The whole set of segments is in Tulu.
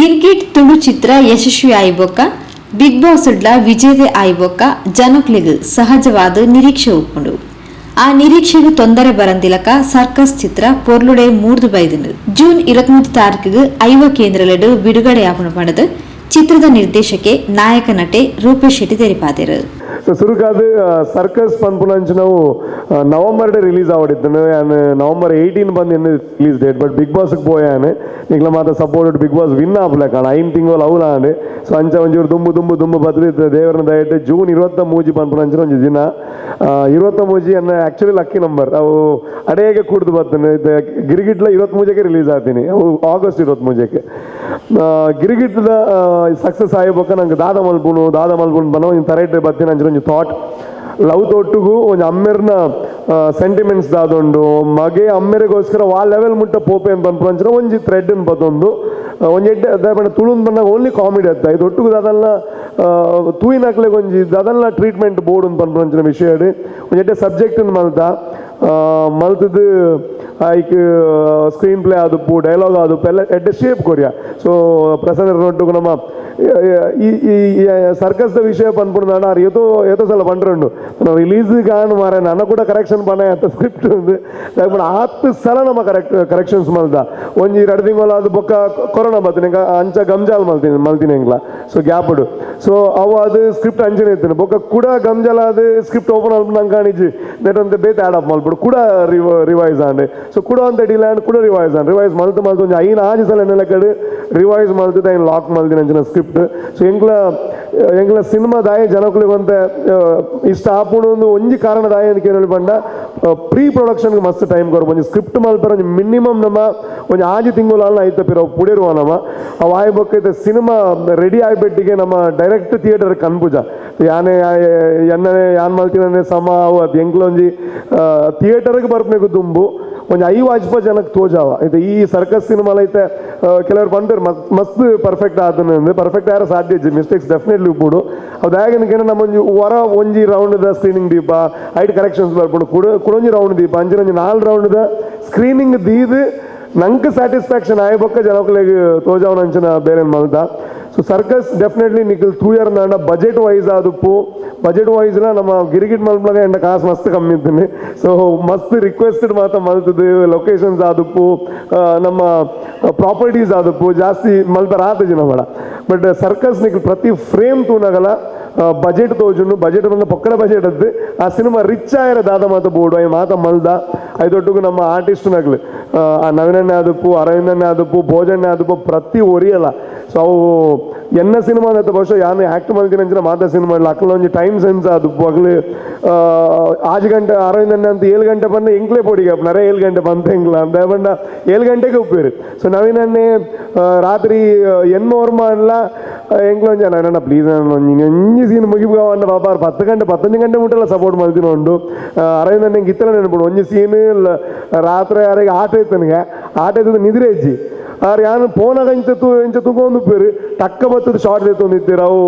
Girgit Tulu ಚಿತ್ರ ಯಶಸ್ವಿ ಆಯಿಬೊಕ್ಕ, ಬಿಗ್ ಬಾಸ್ ಡ್ಲ ವಿಜೇತೆ ಆಯಿಬೊಕ್ಕ ಜನಕ್ಲೆಗ್ ಸಹಜವಾದ ನಿರೀಕ್ಷೆ ಉಪ್ಪುಂಡು. ಆ ನಿರೀಕ್ಷೆಗೆ ತೊಂದರೆ ಬರಂದಿಲಕ ಸರ್ಕಸ್ ಚಿತ್ರ ಪೊರ್ಲುಡೆ ಮೂಡ್ದು ಬೈದುಂಡು. ಜೂನ್ 23 ತಾರೀಕಿಗೆ 50 ಕೇಂದ್ರಲೆಡ್ ಬಿಡುಗಡೆ ಆಪುಂಡು ಪಂಡುದು ಚಿತ್ರದ ನಿರ್ದೇಶಕೆ, ನಾಯಕ ನಟೆ ರೂಪೇಶ್ ಶೆಟ್ಟಿ ತೆರಿಪಾದೆರು. ಸೊ ಸುರುಕಾದ್ ಸರ್ಕಸ್ ಪನ್ಪುನಂಚಿನವು ನವೆಂಬರ್ ರಿಲೀಸ್ ಆವಡಿತ್ತು. ಯಾನ್ ನವೆಂಬರ್ 18 ಬಂದು release date, but big ಬಾಸ್ಗೆ ಪೋಯಾನ್. ನಿಕ್ಲ ಮಾತ support big boss win ಆಪುಲೆ ಕಾಣ 5 ತಿಂಗಳು ಅವುಲ ಆಂಡ್. ಸೊ ಅಂಚ ಒಂಚೂರು ದುಂಬು ದುಂಬು ದುಂಬು ಬತ್ತದು. ದೇವರನ ದಯಟ್ ಜೂನ್ 23 ಪನ್ಪುನಂಚಿನ ಒಂಜಿ ದಿನ. 23 ಅನ್ನ actually lucky number. ಅವು ಅಡೇಗೆ ಕೂಡ್ದು ಬತ್ತನೆ. ಗಿರಿಗಿಟ್ಲ 23ಕ್ಕೆ ರಿಲೀಸ್ ಆಗ್ತೀನಿ. ಅವು ಆಗಸ್ಟ್ 23ಕ್ಕೆ. ಗಿರಿಗಿಟ್ದ ಸಕ್ಸಸ್ ಆಯ್ಬೊಕ್ಕ ನಂಗೆ ದಾದ ಮಲ್ಪುನು, ದಾದ ಮಲ್ಪುನು ಬನ್ನ ಒಂಜಿ ತರೇಟ್ ಬತ್ತಿನ ಅಂಚಿನ ಒಂಜಿ ಥಾಟ್. ಲವ್ ತೊಟ್ಟುಗು ಒಂಜಿ ಅಮ್ಮೆರ್ನ ಸೆಂಟಿಮೆಂಟ್ಸ್ ದಾದೊಂಡು, ಮಗೆ ಅಮ್ಮೆರೆಗೋಸ್ಕರ ವಾ ಲೆವೆಲ್ ಮುಟ್ಟ ಪೋಪೆ ಅಂತ ಪನ್ಪುನಂಚಿನ ಒಂಜಿ ಥ್ರೆಡ್ ಬತ್ತೊಂದು. ಒಂಜಿ ಎಡ್ಡೆ ದಾದ ತುಳುನ್ ಬಂದಾಗ ಓನ್ಲಿ ಕಾಮಿಡಿ ಅತ್ತ, ಇದು ಒಟ್ಟುಗು ದಾದಲ್ಲ ತೂಯಿನಕ್ಲೆಗ್ ಒಂಜಿ ದಾದಲ್ಲ ಟ್ರೀಟ್ಮೆಂಟ್ ಬೋರ್ಡ್ ಅಂತ ಪನ್ಪುನಂಚಿನ ವಿಷಯ. ಒಂಜಿ ಎಡ್ಡೆ ಸಬ್ಜೆಕ್ಟ್ ಮಲ್ತ ಮಲ್ತದ್ದು ಐಕ್ ಸ್ಕ್ರೀನ್ ಪ್ಲೇ ಆದುಪ್ಪು, ಡೈಲಾಗ್ ಆದುಪ್ಪು, ಎಲ್ಲ ಎಡ್ಡೆ ಶೇಪ್ ಕೊರಿಯ. ಸೊ ಪ್ರಸನ್ನ ಒಟ್ಟುಗು ನಮ್ಮ ಈ ಈ ಸರ್ಕಸ್ದ ವಿಷಯ ಪನ್ಪುಂಡು. ಆರ್ ಏತೋ ಏತೋ ಸಲ ಪಂಡ್ರುಂಡು, ನಾವು ರಿಲೀಸ್ ಕಾಣು ಮಾರ, ನನ್ನ ಕೂಡ ಕರೆಕ್ಷನ್ ಪನ ಅಂತ ಸ್ಕ್ರಿಪ್ಟ್ ఉంది. ಆತ್ ಸಲ ನಮ್ಮ ಕರೆಕ್ಷನ್ಸ್ ಮಲ್ದ. ಒಂಜಿ 2 ತಿಂಗಳು ಅದು ಬೊಕ್ಕ ಕೊರೋನಾ ಬತ್ತಿನ, ಅಂಚ ಗಮ್ಜಾಲ್ ಮಲ್ತೀನಿ ಮಲ್ತೀನಿ ಎಂಗ್ಲ. ಸೊ ಗ್ಯಾಪ್ಡು ಸೊ ಅವು ಅದು ಸ್ಕ್ರಿಪ್ಟ್ ಅಂಚನೆ ಇತ್ತು. ಬೊಕ್ಕ ಕೂಡ ಗಮ್ಜಾಲ ಅದು ಸ್ಕ್ರಿಪ್ಟ್ ಓಪನ್ ಅಲ್ಪ ನಂಗೆ ಕಾಣಿಜಿ ನೆಟ್ ಅಂತ ಬೇತೆ ಆಡ್ ಅಪ್ ಮಲ್ಪಡು. ಕೂಡ ರಿವೈಸ್ ಆಂಡ್. ಸೊ ಕೂಡ ಅಂತ ಡಿಲೇ ಆಂಡ್ ಕೂಡ ರಿವೈಸ್ ಆಂಡ್. ರಿವೈಸ್ ಮಲ್ತು ಮಲ್ತು ಒಂಜಿ 5 ಆಜಿ ಸಲ ಎನ್ನೆಲ್ಲ ಕಡೆ ರಿವೈಸ್ ಮಲ್ತದ ಐನ್ ಲಾಕ್ ಮಲ್ದಿನ ಅಂಚಿನ ಸ್ಕ್ರಿಪ್ಟ್. ಸೊ ಎಂಕ್ಲ ಎಂಕ್ಲ ಸಿನಿಮಾ ದಾಯ ಜನಕುಲಿಗೆ ಒಂತೆ ಇಷ್ಟ ಆಪುಂಡು ಒಂದು ಒಂಜಿ ಕಾರಣ ದಾಯ ಅಂತ ಕೇಳಿ ಪಂಡ, ಪ್ರೀ ಪ್ರೊಡಕ್ಷನ್ ಮಸ್ತ್ ಟೈಮ್ ಕೊರ್ಪು. ಒಂಜಿ ಸ್ಕ್ರಿಪ್ಟ್ ಮಲ್ಪರ ಒಂಜಿ ಮಿನಿಮಮ್ ನಮ್ಮ ಒಂಜಿ ಆಜಿ ತಿಂಗಳು ಅಲ್ಲ ಐತ ಪಿರ ಪುಡಿರುವ ನಮ್ಮ. ಅವು ಆಯ್ ಬೊಕ್ಕ ಸಿನಿಮಾ ರೆಡಿ ಆಯ್ಬೆಟ್ಟಿಗೆ ನಮ್ಮ ಡೈರೆಕ್ಟ್ ಥಿಯೇಟರ್ ಕನ್ಪುಜ. ಯಾನೆ ಎನ್ನನೆ ಯಾನ್ ಮಲ್ತಿನೇ ಸಮ ಅವು ಅದು. ಎಂಕ್ಲ ಒಂಜಿ ಥಿಯೇಟರ್ಗೆ ಬರ್ಪನೆಗು ದುಂಬು ಒಂಜಿ ಐವ ಅಜ್ಪ ಜನಕ್ಕೆ ತೋಜಾವ. ಇದು ಈ ಸರ್ಕಸ್ ಸಿನಿಮಾ ಐತೆ. ಕೆಲವರು ಪಂಪೇರು ಮಸ್ತ್ ಮಸ್ತ್ ಪರ್ಫೆಕ್ಟ್ ಆತನ. ಪರ್ಫೆಕ್ಟ್ ಆರ ಸಾಧ್ಯ ಇಜ್ಜಿ, ಮಿಸ್ಟೇಕ್ಸ್ ಡೆಫಿನೆಟ್ಲಿ ಉಪ್ಪುಡು. ಅದು ದಾಯಗನ ನಮ್ಮ ಒಂಜಿ ವರ ಒಂಜಿ ರೌಂಡ್ ದ ಸ್ಕ್ರೀನಿಂಗ್ ದೀಪ, ಐಟ್ ಕರೆಕ್ಷನ್ಸ್ ಬರ್ಪುಂಡು. ಕುಡ ಕುಡೊಂಜಿ ರೌಂಡ್ ದೀಪ, ಅಂಚಿನ ಒಂಜಿ 4 ರೌಂಡ್ ದ ಸ್ಕ್ರೀನಿಂಗ್ ದೀದ್ ನಂಗೆ ಸ್ಯಾಟಿಸ್ಫ್ಯಾಕ್ಷನ್ ಆಯ್ ಬೊಕ್ಕ ಜನಕ್ಲೆಗ್ ತೋಜಾವನ ಅಂಚಿನ ಬೇರೆ ಮಲ್ತ. So circus definitely ನಿಖಲ್ ತೂಯರ್ ನಾಂಡ ಬಜೆಟ್ ವೈಸ್ ಆದುಪ್ಪು. ಬಜೆಟ್ ವೈಸ್ ನಮ್ಮ ಗಿರಿಗಿಟ್ ಮಲ್ಪನಾಗ ಎಂಡ ಕಾಸು ಮಸ್ತ್ ಕಮ್ಮಿ ಇದ್ದೀನಿ. ಸೊ ಮಸ್ತ್ ರಿಕ್ವೆಸ್ಟೆಡ್ ಮಾತ ಮಲ್ತದ್ದು. ಲೊಕೇಶನ್ಸ್ ಆದುಪ್ಪು, ನಮ್ಮ ಪ್ರಾಪರ್ಟೀಸ್ ಆದುಪ್ಪು, ಜಾಸ್ತಿ ಮಲ್ಪರ ಆತಜಿ ನಮ್ಮ. ಬಟ್ ಸರ್ಕಸ್ ನಿಖಲ್ ಪ್ರತಿ ಫ್ರೇಮ್ ತೂನಗಲ ಬಜೆಟ್ ತೋಜುಂಡು. ಬಜೆಟ್ ಬಂದ ಪೊಕ್ಕಡ ಬಜೆಟ್ ಅದ್ದು. ಆ ಸಿನಿಮಾ ರಿಚ್ ಆಯಿರ ದಾದ ಮಾತ ಬೋರ್ಡು I ಮಾತ ಮಲ್ದ. ಐದೊಟ್ಟುಗು ನಮ್ಮ ಆರ್ಟಿಸ್ಟ್ ನಗ್ಲು, ಆ ನವೀನಣ್ಣೆ ಆದುಪ್ಪು, ಅರವಿಂದಣ್ಣೆ ಆದುಪ್ಪು, ಭೋಜಣ್ಣೆ ಆದುಪ್ಪು, ಪ್ರತಿ ಒರಿಯಲ್ಲ. ಸೊ ಅವು ಎನ್ನ ಸಿನಿಮಾ ಅಂತ ಬಹುಶಃ ಯಾನು ಆ್ಯಕ್ಟ್ ಮಲ್ತಿನ ಅಂಚಿನ ಮಾತ ಸಿನಿಮಾ ಇಲ್ಲ. ಅಕ್ಲ ಒಂಜಿ ಟೈಮ್ ಸೆನ್ಸ್ ಆದುಪ್ಪು. ಅಗ್ಲು 6 ಗಂಟೆ, ಅರವಿಂದಣ್ಣೆ ಅಂತ 7 ಗಂಟೆ ಬಂದ ಎಂಕ್ಲೆ ಪೊಡಿಗೆ ನರೆ 7 ಗಂಟೆ ಬಂತ ಎಂಕ್ಲ ಅಂತ ಬಂಡ 7 ಗಂಟೆಗೆ ಉಪ್ಪೇರು. ಸೊ ನವೀನಣ್ಣೆ ರಾತ್ರಿ ಎನ್ಮ ಒರ್ಮ ಅಲ್ಲ ಎಂಕ್ಲ ಒಂಜಿ ಅಣ್ಣ ಪ್ಲೀಸ್ ಒಂಜಿ ಒಂಜಿ ಸೀನ್ ಮುಗಿಬ ಪಾಪ 10 ಗಂಟೆ 15 ಗಂಟೆ ಮುಟ್ಟೆಲ್ಲ ಸಪೋರ್ಟ್ ಮಲ್ತಿನ ಉಂಡು. ಅರವಿಂದಣ್ಣೆ ಇತ್ತಲ ನೆನಪುಂಡು, ಒಂಜಿ ಸೀನ್ ರಾತ್ರಿ ಯಾರಿಗೆ ಆಟ ಇತ್ತನಿಗೆ, ಆಟ ಇತ್ತದ ನಿದ್ರೆ ಹೆಜ್ಜಿ. ಆರ್ ಯಾನು ಪೋನಾಗ ಇಂಚ ತೂ ಇಂಚ ತೂಕೊಂದು ಉಪ್ಪೇರು, ಟಕ್ಕ ಬತ್ತದ ಶಾರ್ಟ್ ಎತ್ತೊಂದಿತ್ತೀರ. ಅವು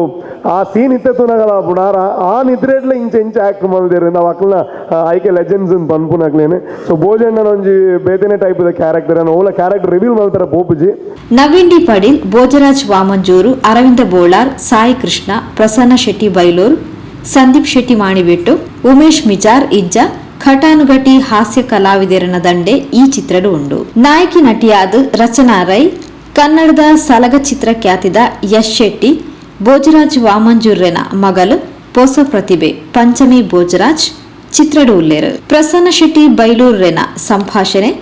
ಆ ಸೀನ್ ಇತ್ತೆ ತೂನಗಲ ಆರ ಆ ನಿದ್ರೆಡ್ಲ ಇಂಚ ಇಂಚ ಆಕ್ಟ್ ಮಲ್ದೇರು. ನಾವು ಅಕ್ಲನ ಆಯ್ಕೆ ಲೆಜೆಂಡ್ಸ್ ಅಂತ ಪನ್ಪುನಕ್ಲೇನೆ. ಸೊ ಭೋಜಣ್ಣನ ಒಂಜಿ ಬೇತೆನೆ ಟೈಪ್ ದ ಕ್ಯಾರೆಕ್ಟರ್. ಓಲ ಕ್ಯಾರೆಕ್ಟರ್ ರಿವೀಲ್ ಮಲ್ತಾರ ಪೋಪುಜಿ. ನವೀನ್ ಡಿ ಪಡೀಲ್, ಭೋಜರಾಜ್ ವಾಮಂಜೂರು, ಅರವಿಂದ ಬೋಳಾರ್, ಸಾಯಿ ಕೃಷ್ಣ, ಪ್ರಸನ್ನ ಶೆಟ್ಟಿ ಬೈಲೂರು, ಸಂದೀಪ್ ಶೆಟ್ಟಿ ಮಾಣಿಬೆಟ್ಟು, ಉಮೇಶ್ ಮಿಜಾರ್ ಇಜ್ಜ ಘಟಾನುಘಟಿ ಹಾಸ್ಯ ಕಲಾವಿದರನ ದಂಡೆ ಈ ಚಿತ್ರಡು ಉಂಡು. ನಾಯಕಿ ನಟಿಯಾದ ರಚನಾ ರೈ, ಕನ್ನಡದ ಸಲಗ ಚಿತ್ರ ಖ್ಯಾತಿದ ಯಶ್ ಶೆಟ್ಟಿ, ಭೋಜರಾಜ್ ವಾಮಂಜೂರ್ರೆನ ಮಗಲು ಪೊಸ ಪ್ರತಿಭೆ ಪಂಚಮಿ ಭೋಜರಾಜ್ ಚಿತ್ರಡು ಉಲ್ಲೇರು. ಪ್ರಸನ್ನ ಶೆಟ್ಟಿ ಬೈಲೂರ್ರೆನ ಸಂಭಾಷಣೆ,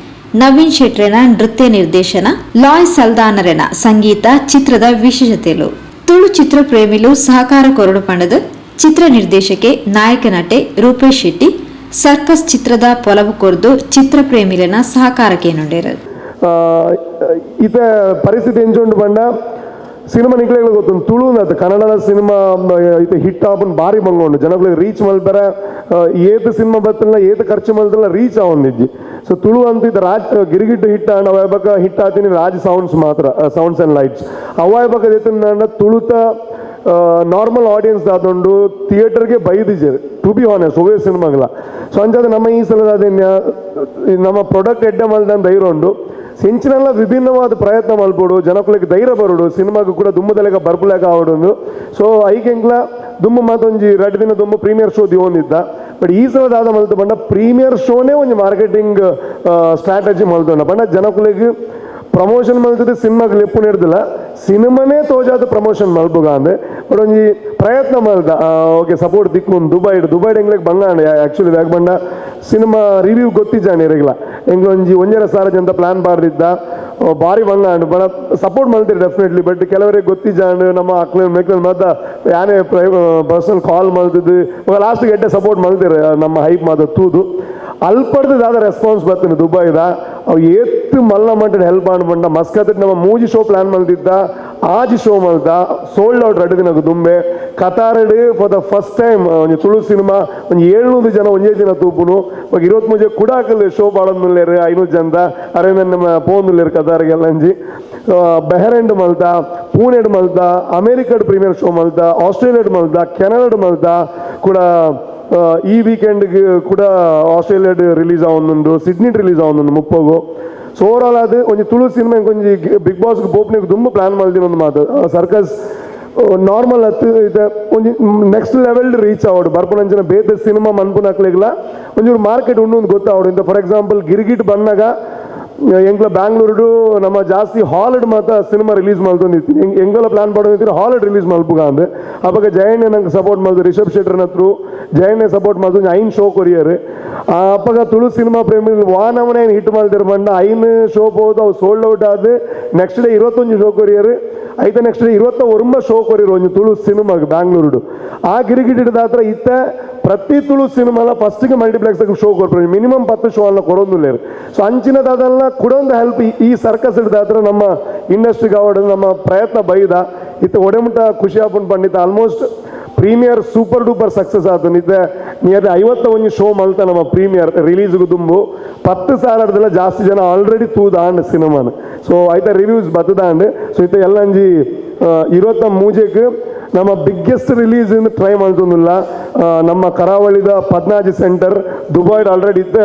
ನವೀನ್ ಶೆಟ್ರೆನ ನೃತ್ಯ ನಿರ್ದೇಶನ, ಲಾಯ್ ಸಲ್ದಾನರೆನ ಸಂಗೀತ ಚಿತ್ರದ ವಿಶೇಷತೆಲು. ತುಳು ಚಿತ್ರ ಪ್ರೇಮಿಲು ಸಹಕಾರ ಕೊರಡು ಪಂಡದು ಚಿತ್ರ ನಿರ್ದೇಶಕೆ, ನಾಯಕ ನಟೆ ರೂಪೇಶ್ ಶೆಟ್ಟಿ ಸರ್ಕಸ್ ಚಿತ್ರದ ಪೊಲವು ಕೊರ್ದು ಚಿತ್ರ ಪ್ರೇಮಿಲೆನ ಸಹಕಾರಕ್ಕೇನುಂಡೇರು. ಇತ ಪರಿಸ್ಥಿತಿ ಎಂಚುಂಡು ಪಂಡ, ಸಿನಿಮಾ ನಿಕ್ಲೆಗ್ ಗೊತ್ತುಂಡು, ತುಳು ಅತ್ತ ಕನ್ನಡದ ಸಿನಿಮಾ ಇತ್ತೆ ಹಿಟ್ ಆಪುನ್ ಬಾರಿ ಬಂಗೊಂಡು. ಜನಗಳಿಗೆ ರೀಚ್ ಮಲ್ಪೆರೆ ಏತ್ ಸಿನಿಮಾ ಬತ್ತಲ್ಲ, ಏತ್ ಖರ್ಚು ಮಲ್ತಲ್ಲ, ರೀಚ್ ಆವೊಂದಿಜ್ಜಿ. ಸೊ ತುಳು ಅಂತ ಇದು ರಾಜ್ ಗಿರಿಗಿಟ್ಟು ಹಿಟ್ ಆಂಡ ಅವ ಬಕ ಹಿಟ್ ಆತಿನಿ ರಾಜ್ ಸೌಂಡ್ಸ್ ಮಾತ್ರ, sounds and lights. ಅವಾಯ್ ಬಕ ದೆತ್ತುಂಡ ತುಳುತ Normal audience ದಾದೊಂಡು ಥಿಯೇಟರ್ಗೆ ಬೈದಿಜೆರ್ to be honest ಒವ್ವೇ ಸಿನಿಮಾಗಳ. ಸೊ ಅಂಚಾದ ನಮ್ಮ ಈ ಸಲದ ನಮ್ಮ ಪ್ರಾಡಕ್ಟ್ ಎಡ್ಡೆ ಮಲ್ದನ್ ಧೈರ್ಯ ಉಂಡು. ಎಂಚಿನೆಲ್ಲ ವಿಭಿನ್ನವಾದ ಪ್ರಯತ್ನ ಮಲ್ಪೊಡು, ಜನಕುಲೆಗ್ ಧೈರ್ಯ ಬರೋಡು, ಸಿನಿಮಾಗೂ ಕೂಡ ದುಂಬುದಲೆಗ ಬರ್ಪುಲೆಗ ಆವಡೊಂದು. ಸೊ ಐಕೆಂಕ್ಲ ದುಂಬು ಮಾತೊಂಜಿ ರಡ್ಡ್ ದಿನ ದುಂಬು ಪ್ರೀಮಿಯರ್ ಶೋ ದಿವೊಂದಿದ್ದ. ಬಟ್ ಈ ಸಲ ದಾದ ಮಲ್ತು ಪಂಡ ಪ್ರೀಮಿಯರ್ ಶೋನೇ ಒಂಜಿ ಮಾರ್ಕೆಟಿಂಗ್ ಸ್ಟ್ರಾಟಜಿ ಮಲ್ತೊಂಡ ಪಂಡ ಜನಕುಲೆಗ್ ಪ್ರಮೋಷನ್ ಮಲ್ತದೆ, ಸಿನಿಮಾಗ್ ಲೆಪ್ಪು ನೆಡ್ದಿಲ್ಲ, ಸಿನಿಮಾನೇ ತೋಜಾದ ಪ್ರಮೋಷನ್ ಮಲ್ಪುಗ ಅಂದೆ. ಬಟ್ ಒಂಜಿ ಪ್ರಯತ್ನ ಮಲ್ದ, ಓಕೆ, ಸಪೋರ್ಟ್ ದಿಕ್ಕು ದುಬೈಡ್. ದುಬೈಡ್ ಎಂಗ್ಲೆಗ್ ಬಂಗಾಂಡ್ ಆಕ್ಚುಲಿ. ಬ್ಯಾಗ್ ಬಂಡ ಸಿನಿಮಾ ರಿವ್ಯೂ ಗೊತ್ತಿಜ್ಜಾಂಡ್ ಇರೆಗ್ಲ. ಎಂಗ್ಲ ಒಂಜಿ 1.5 ಸಾವಿರ ಜನ ಪ್ಲಾನ್ ಪಾಡ್ದಿದ್ದ, ಬಾರಿ ಬಂಗಾಂಡ್. ಬಡ ಸಪೋರ್ಟ್ ಮಲ್ತಿರಿ ಡೆಫಿನೆಟ್ಲಿ. ಬಟ್ ಕೆಲವರಿಗೆ ಗೊತ್ತಿಜ್ಜಾಂಡ್. ನಮ್ಮ ಅಕ್ಲೆ ಮೆಕ್ಲೆ ಮತ್ತ ಯಾನೇ ಪರ್ಸನಲ್ ಕಾಲ್ ಮಲ್ತಿದ್ದು ಲಾಸ್ಟ್ ಎಡ್ಡೆ ಸಪೋರ್ಟ್ ಮಲ್ತಿರ. ನಮ್ಮ ಹೈಪ್ ಮಾತ ತೂದು ಅಲ್ಪಡ್ದು ದಾದ ರೆಸ್ಪಾನ್ಸ್ ಬರ್ತೀನಿ ದುಬೈದ. ಅವು ಏತ್ ಮಲ್ಲ ಮಟ್ಟದ ಹೆಲ್ಪ್ ಬಂಡ ಮಸ್ಕತ್ ನಮ್ಮ ಮೂಜಿ ಶೋ ಪ್ಲಾನ್ ಮಲ್ತಿದ್ದ, ಆಜಿ ಶೋ ಮಲ್ತ, ಸೋಲ್ಡ್ ಔಟ್ ರಡ್ಡ್ ದಿನಕ್ಕೆ ದುಂಬೆ. ಕತಾರಡ್ for the first time ಒಂಜಿ ತುಳು ಸಿನಿಮಾ ಒಂಜಿ 700 ಜನ ಒಂಜೇ ದಿನ ತೂಪುನು. ಇವಾಗ 23 ಕುಡಾಕಲ್ ಶೋ ಪಾಡೊಂದುಲ್ಲೇರು 500 ಜನ. ಅರೆ, ನಮ್ಮ ಪೋಂದುಲ್ಲೇರು ಕತಾರ್ಗೆಲ್ಲ. ಅಂಜಿ ಬೆಹರೆಂಡ್ ಮಲ್ತ, ಪೂಣೆಡ್ ಮಲ್ತ, ಅಮೇರಿಕಡ್ ಪ್ರೀಮಿಯರ್ ಶೋ ಮಲ್ತ, ಆಸ್ಟ್ರೇಲಿಯಾಡ್ ಮಲ್ತ, ಕೆನಡಾಡ್ ಮಲ್ತ. ಕೂಡ ಈ ವೀಕೆಂಡ್ ಕೂಡ ಆಸ್ಟ್ರೇಲಿಯಾಡ್ ರಿಲೀಸ್ ಆವೊಂದುಂಡು, ಸಿಡ್ನಿ ರಿಲೀಸ್ ಆವೊಂದುಂಡು ಮುಪ್ಪಗು. ಸೊ ಓವರಾಲ್ ಅದು ಒಂಜಿ ತುಳು ಸಿನಿಮಾ ಒಂಜಿ ಬಿಗ್ ಬಾಸ್ ಪೋಪ್ನಿಗೆ ದುಂಬು ಪ್ಲಾನ್ ಮಲ್ದಿನ ಒಂದು ಮಾತು. ಸರ್ಕಸ್ ನಾರ್ಮಲ್ ಅತ್ತು, ಇತ್ತೆ ಒಂಜಿ next level reach ಆವಡು. ಬರ್ಪುನಂಚಿನ ಬೇತೆ ಸಿನಿಮಾ ಮನ್ಪುನಕ್ಲೆಗ್ಲ ಒಂಚೂರು ಮಾರ್ಕೆಟ್ ಉಂಡು ಒಂದು ಗೊತ್ತಾವಡು. ಇಂತ ಫಾರ್ ಎಕ್ಸಾಂಪಲ್ ಗಿರ್ಗಿಟ್ ಬಂದಾಗ ಎಂಕ್ಲ ಬ್ಯಾಂಗ್ಳೂರುಡು ನಮ್ಮ ಜಾಸ್ತಿ ಹಾಲ್ಡ್ ಮಾತ ಸಿನಿಮಾ ರಿಲೀಸ್ ಮಲ್ತೊಂದಿತ್ತೀನಿ. ಎಂಗಲ ಪ್ಲಾನ್ ಮಾಡೋದಿತ್ತೀನಿ ಹಾಲ್ಡ್ ರಿಲೀಸ್ ಮಲ್ಪುಗ ಅಂದ್. ಅವಾಗ ಜಯಣ್ಣ ನಂಗೆ ಸಪೋರ್ಟ್ ಮಲ್ತು, ರಿಷಬ್ ಶೆಟ್ಟರ್ನ ಹತ್ರ ಜಯಣ್ಣ ಸಪೋರ್ಟ್ ಮಲ್ತು ಐನ್ ಶೋ ಕೊರಿಯರ್. ಅಪ್ಪಗ ತುಳು ಸಿನಿಮಾ ಪ್ರೇಮಿ ವಾನವನೇ ಹಿಟ್ ಮಲ್ತಿರ ಬಂಡ ಐನ್ ಶೋ ಪೋದು, ಅವು ಸೋಲ್ಡ್ ಔಟ್ ಆದ್ next day 21 show courier. ಐತ next day 29 show courier ಒಂಜಿ ತುಳು ಸಿನಿಮಾಗ್ ಬ್ಯಾಂಗ್ಳೂರುಡು. ಆ ಗಿರಿಗಿಟಿದ ಹತ್ರ ಇತ್ತ ಪ್ರತಿ ತುಳು ಸಿನಿಮಾಲ ಫಸ್ಟ್ಗೆ ಮಲ್ಟಿಪ್ಲೆಕ್ಸ್ ಶೋ ಕೊರ್ಪುಂಡು. ಮಿನಿಮಮ್ 10 ಶೋ ಅಲ್ಲ ಕೊರೊಂದುಲ್ಲೇರು. ಸೊ ಅಂಚಿನದಾದಲ್ಲ ಕುಡೊಂದು ಹೆಲ್ಪ್ ಈ ಸರ್ಕಸ್ ಹಿಡ್ದಾತ್ರ ನಮ್ಮ ಇಂಡಸ್ಟ್ರಿಗೆ ಆವಡ್ ನಮ್ಮ ಪ್ರಯತ್ನ ಬೈದ. ಇತ್ತ ಒಡೆಮುಟ್ಟ ಖುಷಿ ಆಪುಂಡು ಪಂಡಿತ almost premiere super duper success ಆತು. ನಿದ್ದೆ ನಿಯರ್ಲಿ 51 ಶೋ ಮಲ್ತ ನಮ್ಮ ಪ್ರೀಮಿಯರ್ ರಿಲೀಸ್ಗೆ ದುಂಬು 10,000ದೆಲ್ಲ ಜಾಸ್ತಿ ಜನ ಆಲ್ರೆಡಿ ತೂದಾಂಡ್ ಸಿನಿಮಾನ. ಸೊ ಐತ ರಿವ್ಯೂಸ್ ಬತ್ತದಾಂಡ್. ಸೊ ಇತ್ತ ಎಲ್ಲ ಅಂಜಿ 23ಕ್ಕೆ ನಮ್ಮ biggest release try ಮಲ್ತೊಂದುಲ್ಲ. ನಮ್ಮ ಕರಾವಳಿದ 14 ಸೆಂಟರ್ ದುಬೈಡ್ ಆಲ್ರೆಡಿ ಇತ್ತ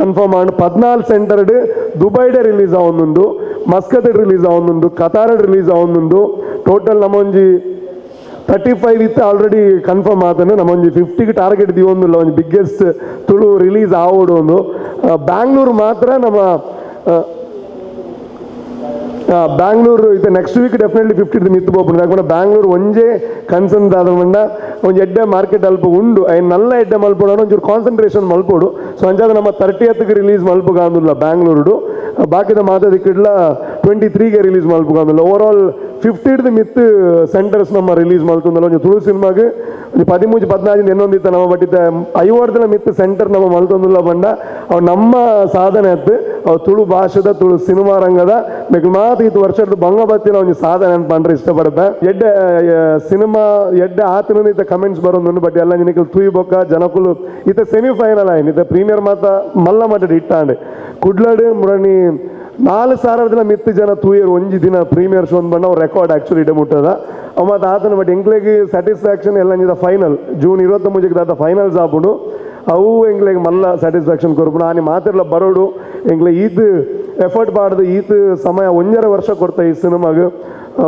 ಕನ್ಫರ್ಮ್ ಆಂಡ್. 14 ಸೆಂಟರ್ಡ್ ದುಬೈಡೆ ರಿಲೀಸ್ ಆವೊಂದುಂಡು, ಮಸ್ಕತ್ ರಿಲೀಸ್ ಆವೊಂದುಂಡು, ಕತಾರಡ್ ರಿಲೀಸ್ ಆವೊಂದುಂಡು. ಟೋಟಲ್ ನಮ್ಮೊಂಜಿ 35 ಇತ್ತು ಆಲ್ರೆಡಿ ಕನ್ಫರ್ಮ್ ಆತನ. ನಮ್ಮೊಂಜಿ 50ಗೆ ಟಾರ್ಗೆಟ್ ದಿವೊಂದುಲ್ಲ, ಒಂಜಿ ಬಿಗ್ಗೆಸ್ಟ್ ತುಳು ರಿಲೀಸ್ ಆವೊಡು ಒಂದು. ಬ್ಯಾಂಗ್ಳೂರು ಮಾತ್ರ ನಮ್ಮ ಬ್ಯಾಂಗ್ಳೂರು ಇದು next week definitely 50 ಮಿತ್ತು ಪೋಪುಂಡು. ಯಾಕಂದ್ರೆ ಬ್ಯಾಂಗ್ಳೂರು ಒಂಜೇ ಕನ್ಸರ್ನ್ ದಾದ ಪಂಡ ಒಂಜಿ ಎಡ್ಡೆ ಮಾರ್ಕೆಟ್ ಅಲ್ಪ ಉಂಡು. ಐನ್ ನಲ್ಲ ಎಡ್ಡೆ ಮಲ್ಪೊಡು, ಒಂಚೂರು ಕಾನ್ಸಂಟ್ರೇಷನ್ ಮಲ್ಪೊಡು. ಸೊ ಅಂಚಾದ ನಮ್ಮ 30ಗೆ ರಿಲೀಸ್ ಮಲ್ಪುಗಾಂದುಲ್ಲ ಬ್ಯಾಂಗ್ಳೂರುಡು. ಬಾಕಿದ ಮಾತದಿಕ್ಕಿಡ್ಲ 23ಗೆ ರಿಲೀಸ್ ಮಲ್ಪುಗಾಂದುಲ್ಲ. ಓವರ್ ಆಲ್ 50 ಮಿತ್ ಸೆಂಟರ್ಸ್ ನಮ್ಮ ರಿಲೀಸ್ ಮಲ್ತುಂದಲ್ಲ. ಒಂಜಿ ತುಳು ಸಿನಿಮಾಗ್ ಒಂಜಿ 13 14 ಎನ್ನೊಂದಿತ್ತ ನಮ್ಮ. ಬಟ್ 50ರ ಮಿತ್ ಸೆಂಟರ್ ನಮ್ಮ ಮಲ್ತೊಂದುಲ್ಲ ಬಂಡ ಅವು ನಮ್ಮ ಸಾಧನೆ ಅತ್ತು. ಅವು ತುಳು ಭಾಷೆದ, ತುಳು ಸಿನಿಮಾ ರಂಗದ ಮೆಕ್ ಮಾತು ಇದು ವರ್ಷದ ಬಂಗ ಬತ್ತಿನ ಒಂಜಿ ಸಾಧನೆ ಅಂತ ಪಂಡ್ರೆ ಇಷ್ಟಪಡುತ್ತೆ. ಎಡ್ಡೆ ಸಿನಿಮಾ ಎಡ್ಡೆ ಆತನ ಇತ್ತ ಕಮೆಂಟ್ಸ್ ಬರೋದು. ಬಟ್ ಎಲ್ಲ ನಿನಗೆ ತೂಯಿ ಬೊಕ್ಕ ಜನಕುಲು ಇತ್ತ ಸೆಮಿಫೈನಲ್ ಆಯ್ನ. ಇತ್ತ ಪ್ರೀಮಿಯರ್ ಮಾತ ಮಲ್ಲ ಮಟ್ಟದ ಇಟ್ಟಾಂಡ್. ಕುಡ್ಲಡ್ ಮುರಣಿ 4000ದ ಮಿತ್ತು ಜನ ತೂಯರ್ ಒಂಜಿ ದಿನ ಪ್ರೀಮಿಯರ್ ಶೋ ಬಂಡ. ಅವ್ರು ರೆಕಾರ್ಡ್ ಆಕ್ಚುಲಿ ಇಡ ಮುಟ್ಟದ ಅವ ಮತ್ತೆ ಆತನ. ಬಟ್ ಎಂಕ್ಲೆಗ್ ಸ್ಯಾಟಿಸ್ಫ್ಯಾಕ್ಷನ್ ಎಲ್ಲ ಫೈನಲ್ ಜೂನ್ 23ಕ್ಕೆ ದಾತ ಫೈನಲ್ಸ್ ಆಪುಂಡು. ಅವು ಎಂಕ್ಲೆಗ್ ಮಲ್ಲ ಸ್ಯಾಟಿಸ್ಫ್ಯಾಕ್ಷನ್ ಕೊರ್ಪುಂಡು. ಆನಿ ಮಾತಿರ್ಲ ಬರೋಡು. ಎಂಕ್ಲೆ ಈತ್ ಎಫರ್ಟ್ ಪಾಡ್ದು ಈತ್ ಸಮಯ 1.5 ವರ್ಷ ಕೊಡ್ತ ಈ ಸಿನಿಮಾಗ್.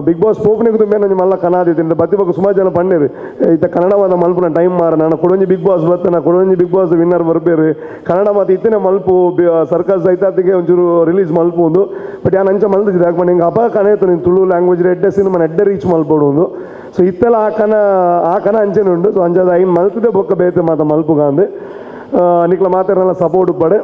ಬಿಗ್ ಬಾಸ್ ಪೋಪನಿಗೆ ತುಂಬ ಒಂಜಿ ಮಲ್ಲ ಕನಾದಿತ್ತು. ಬತ್ತಿ ಬೊಕ್ಕ ಸುಮಾರು ಜನ ಪಣ್ಣೇರು, ಇತ್ತ ಕನ್ನಡವಾದ ಮಲ್ಪುನ ಟೈಮ್ ಮಾರ, ನಾನು ಕೊಡೊಂಜಿ ಬಿಗ್ ಬಾಸ್ ಬತ್ತ, ನಾ ಕೊಡೊಂಜಿ big boss winner ಬರ್ಬೇರು, ಕನ್ನಡ ಮಾತು ಇತ್ತನೆ ಮಲ್ಪು, ಸರ್ಕಸ್ ಐತಾತಿಗೆ ಒಂಚೂರು ರಿಲೀಸ್ ಮಲ್ಪು ಒಂದು. ಬಟ್ ಯಾನ್ ಅಂಚ ಮಲ್ತಿದ್ದೆ. ಯಾಕೆ ಹಿಂಗೆ ಅಪ ಕಣೇತು ನೀನು ತುಳು ಲ್ಯಾಂಗ್ವೇಜ್ ಎಡ್ಡೆ ಸಿನಿಮಾ ಎಡ್ಡೆ ರೀಚ್ ಮಲ್ಪೊಡು ಒಂದು. ಸೊ ಇತ್ತೆಲ್ಲ ಆ ಕನ ಅಂಚೆನೆ ಉಂಡು. ಸೊ ಅಂಚಾದ ಐನ್ ಮಲ್ತದೆ ಬೊಕ್ಕ ಬೇತೆ ಮಾತ ಮಲ್ಪುಗಾಂದು. ನಿಕ್ಲ ಮಾತಾಡಲ್ಲ ಸಪೋರ್ಟ್ ಪಡೆ.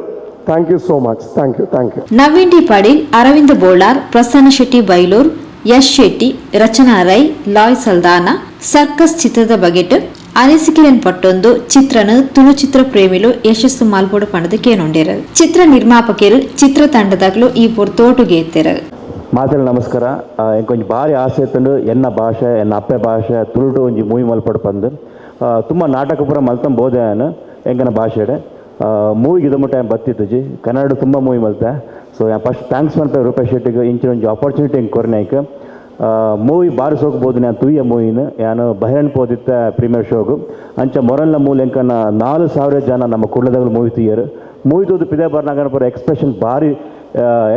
Thank you so much, thank you, thank you. Naveen D Padil, Arvind Bolar, Prasanna Shetty Bailur, Yash Shetty, Rachana Rai, Loy Saldanha circus ಚಿತ್ರದ ಬಗೆಟ್ ಅನಿಸಿಕೆಯನ್ನು ಪಟ್ಟೊಂದು ಚಿತ್ರನ ತುಳು ಚಿತ್ರ ಪ್ರೇಮಿಲು ಯಶಸ್ಸು ಮಾಲ್ಪೋಡು ಪಂಡದ ಕೇನೊಂಡೇರು. ಚಿತ್ರ ನಿರ್ಮಾಪಕರು, ಚಿತ್ರ ತಂಡದಾಗ್ಲು ಈ ಪೊರ್ತೋಟುಗೆ ಎತ್ತೆರು. ಮಾತೆಲ್ಲ ನಮಸ್ಕಾರ. ಎಂಕೊಂಜಿ ಭಾರಿ ಆಸೆ ಇತ್ತುಂಡು, ಎನ್ನ ಭಾಷೆ, ಎನ್ನ ಅಪ್ಪೆ ಭಾಷೆ ತುಳುಟು ಒಂಜಿ ಮೂವಿ ಮಲ್ಪಡು ಪಂದು. ತುಂಬ ನಾಟಕ ಪೂರ ಮಲ್ತಂ ಬೋದೆ ಯಾನ್ ಎಂಕನ ಭಾಷೆಡೆ. ಮೂವಿಗೆ ಇದು ಮುಟ್ಟ ಬತ್ತಿತ್ತುಜಿ. ಕನ್ನಡ ತುಂಬ ಮೂವಿ ಮಲ್ತೆ. So first thanks ಮಲ್ಪೆ ರೂಪೇಶ್ ಶೆಟ್ಟಿಗೆ, ಇಂಚಿನ ಒಂಜಿ ಆಪರ್ಚುನಿಟಿ ಎಂಕ್ ಕೊರ್ನಾಯ್ಕ್. Movie ಬಾರಿ ಸೋಕ್ಬೋದು ನಾನು ತುಯ್ಯ ಮೂವಿನ ಯಾನು ಬಹಿರಂಗ್ ಪೋದಿತ್ತ ಪ್ರೀಮಿಯರ್ ಶೋಗು ಅಂಚ ಮೊರಲ್ಲ ಮೂಲೆಂಕನ 4000 ಜನ ನಮ್ಮ ಕುಡ್ಲದಾಗ ಮೂವಿ ತುಯ್ಯರು ಮೂವಿ ತೂದು ಪಿದೆ ಬರ್ನಾಗ ಪೂರ ಎಕ್ಸ್ಪ್ರೆಷನ್ ಭಾರಿ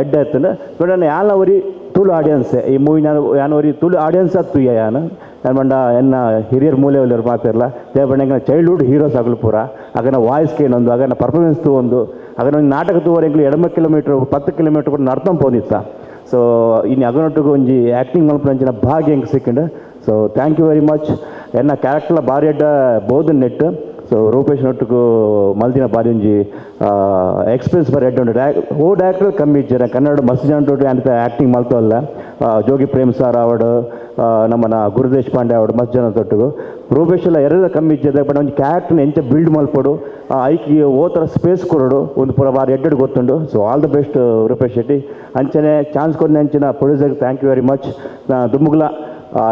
ಎಡ್ಡೆ ಆಯ್ತಂದ್ರೆ ಬಟ್ ನಾನು ಯಾನ ಒರಿ ತುಳು ಆಡಿಯನ್ಸ್ ಈ ಮೂವಿ ನಾನು ಯಾನ ಒರಿ ತುಳು ಆಡಿಯನ್ಸ್ ಆದ್ ತುಯ್ಯ ಯಾನು ನಾನು ಬಂಡ ಎನ್ನ ಹಿರಿಯರ್ ಮೂಲೆ ಒಲ್ಲರು ಮಾತಿರಲ್ಲ ದೇವಣ್ಣ ಚೈಲ್ಡ್ಹುಡ್ ಹೀರೋಸ್ ಆಗಲು ಪೂರ ಆಗನ ವಾಯ್ಸ್ ಕೇನೊಂದು ಆಗನ ಪರ್ಫಾರ್ಮೆನ್ಸ್ ತೂ ಒಂದು ಆಗನ ಒಂದು ನಾಟಕ ತೂವರೆ ಎಂಕ್ಲು 8 ಕಿಲೋಮೀಟ್ರ್ 10 ಕಿಲೋಮೀಟ್ರ್ ಕೂಡ ನಡ್ತಂ ಪೋದಿತ್ತ. ಸೊ ಇನ್ನು ಅಗನೊಟ್ಟಿಗೆ ಒಂಜಿ ಆ್ಯಕ್ಟಿಂಗ್ ಮಲ್ಪುನಂಚಿನ ಭಾಗ್ಯ ಎಂಕ್ ಸಿಕ್ಕಿಂಡು. So thank you very much. ಎನ್ನ ಕ್ಯಾರೆಕ್ಟರ್ಲ ಭಾರಿ ಎಡ್ಡ ಬೋಧನ್ ನೆಟ್. ಸೊ ರೂಪೇಶ್ ನೊಟ್ಟುಗು ಮಲ್ದಿನ ಬಾರಿ ಒಂಜಿ ಎಕ್ಸ್ಪೀರಿಯನ್ಸ್ ಬಾರಿ ಎಡ್ಡೆ ಉಂಡು. ಓ ಡೈರೆಕ್ಟರ್ ಕಮ್ಮಿ ಇಜ್ಜೆರ್ ಕನ್ನಡ ಮಸ್ತ್ ಜನ ಅಂತ ಆ್ಯಕ್ಟಿಂಗ್ ಮಲ್ತವಲ್ಲ ಜೋಗಿ ಪ್ರೇಮ್ ಸರ್ ಅವಡು ನಮ್ಮನ ಗುರುದೇಶ್ ಪಾಂಡೆ ಅವಡು ಮಸ್ತ್ ಜನ ತೊಟ್ಟುಗು ರೂಪೇಶ್ ಎಲ್ಲ ಎರಡ ಕಮ್ಮಿ ಇಜ್ಜೆರ್ ಬಟ್ ಒಂಜಿ ಕ್ಯಾರೆಕ್ಟರ್ನ ಎಂಚ ಬಿಲ್ಡ್ ಮಲ್ಪೊಡು ಐಕಿ ಓ ಥರ ಸ್ಪೇಸ್ ಕೊರಡು ಒಂದು ಪೂರ ಬಾರಿ ಎಡ್ಡೆಡ್ ಗೊತ್ತುಂಡು. So all the best Rupesh Shetty. ಅಂಚನೆ ಚಾನ್ಸ್ ಕೊಡ್ನ ಅಂಚಿನ ಪ್ರೊಡ್ಯೂಸರ್ಗೆ thank you very much. ದುಮ್ಮುಗ್ಲ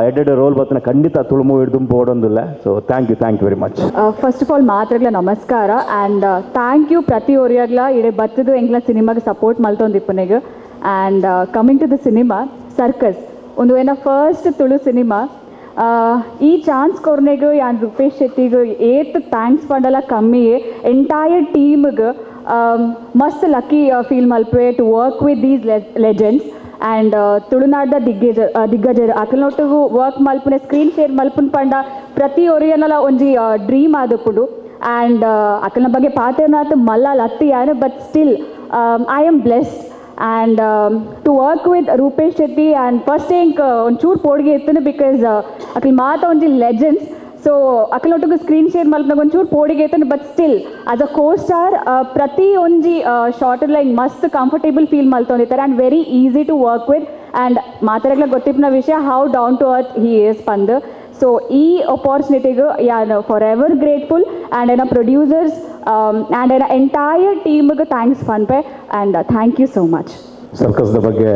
ಎಡ್ಡೆಡ್ roll ಬತ್ತನ ಖಂಡಿತ ತುಳು ಮೂವಿ ದುಂಬು ಓಡೊಂದಿಲ್ಲ. So thank you very much. First of all ಮಾತ್ರಗ್ಲ ನಮಸ್ಕಾರ and thank you ಪ್ರತಿ ಒರಿಯಾಗ್ಲ ಇಡೆ ಬತ್ತದು ಎಂಕ್ಲ ಸಿನಿಮಾಗೆ ಸಪೋರ್ಟ್ ಮಲ್ತೊಂದಿಪ್ಪನೆಗ್. And coming to the cinema circus ಒಂದು ಏನ ಫಸ್ಟ್ ತುಳು ಸಿನಿಮಾ ಈ ಚಾನ್ಸ್ ಕೊರ್ನೆಗ್ ಯಾನ್ ರೂಪೇಶ್ ಶೆಟ್ಟಿಗೆ ಏತ್ thanks ಪಂಡಲ ಕಮ್ಮಿಯೇ. ಎಂಟೈರ್ ಟೀಮ್ಗೆ ಮಸ್ತ್ ಲಕ್ಕಿ ಫೀಲ್ ಮಲ್ಪೆ to work with these legends and ತುಳುನಾಡ್ದ ದಿಗ್ಗಜರು ಅಕಲ್ನೊಟ್ಟಿಗೂ ವರ್ಕ್ ಮಲ್ಪುನೆ ಸ್ಕ್ರೀನ್ ಶೇರ್ ಮಲ್ಪುನ ಪಂಡ ಪ್ರತಿ ಒರಿಯನಲ ಒಂಜಿ ಡ್ರೀಮ್ ಆದಪುಡು. ಆ್ಯಂಡ್ ಅಕಲ್ನ ಬಗ್ಗೆ ಪಾತೆರ್ನಾತ್ ಮಲ್ಲ ಲತ್ತಿ ಯಾರು but still I am blessed and to work with Rupesh Shetty. And first ಎಂಕ್ ಒಂಚೂರು ಪೋಡಿಗೆ ಇತ್ತು because ಅಕಲ್ ಮಾತ ಒಂಜಿ ಲೆಜೆಂಡ್ಸ್. ಸೊ ಅಕಲ್ನೊಟ್ಟಿಗೂ ಸ್ಕ್ರೀನ್ ಶೇರ್ ಮಲ್ಪನಾಗ ಒಂಚೂರು ಪೋಡಿಗೆ ಇತ್ತು but still as a co star ಪ್ರತಿ ಒಂಜಿ ಶಾರ್ಟ್ ಲೈಕ್ ಮಸ್ತ್ ಕಂಫರ್ಟೇಬಲ್ ಫೀಲ್ ಮಲ್ತೊಂದಿತ್ತಾರೆ and very easy to work with. And ಮಾತಾಡಗ್ಲ ಗೊತ್ತಿಪ್ಪನ ವಿಷಯ how down to earth he is ಪಂದ್. ಸೊ ಈ ಅಪಾರ್ಚುನಿಟಿಗೆ ಯಾನ್ for ever grateful and ಏನ ಪ್ರೊಡ್ಯೂಸರ್ಸ್ ಆ್ಯಂಡ್ ಏನ ಎಂಟೈರ್ ಟೀಮ್ಗೆ thanks ಪನ್ಪೆ and thank you so much. ಸರ್ಕಸ್ದ ಬಗ್ಗೆ